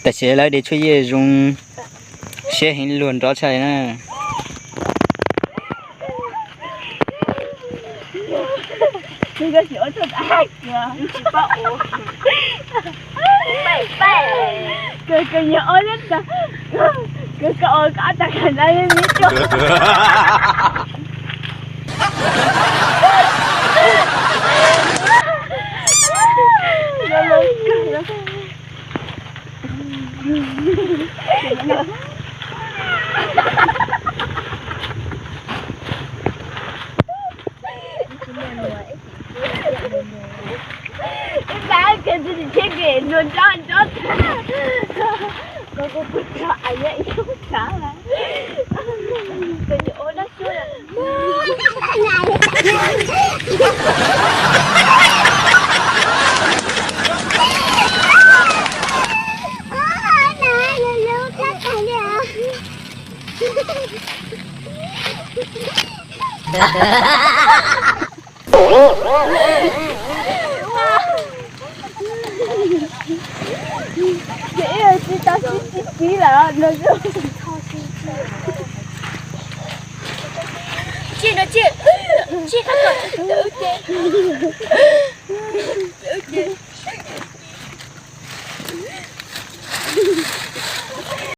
Tam sim lawv de tshuaj yej zoo siab heev luag nrov tshaj na. Kawg kawg nyias ob lub tas, kawg kawg ob tag kawg na, me tub. Ib pab kawg tsis thiab kev nrov nrov tag, koj kuj pw tso a yog ib tug tsav, kawg nyias ob lub tas. Ces ib tsis tau sib sib pib lawm no. Tsis no tsis, tsis qab kom tsis twv ces, twv ces.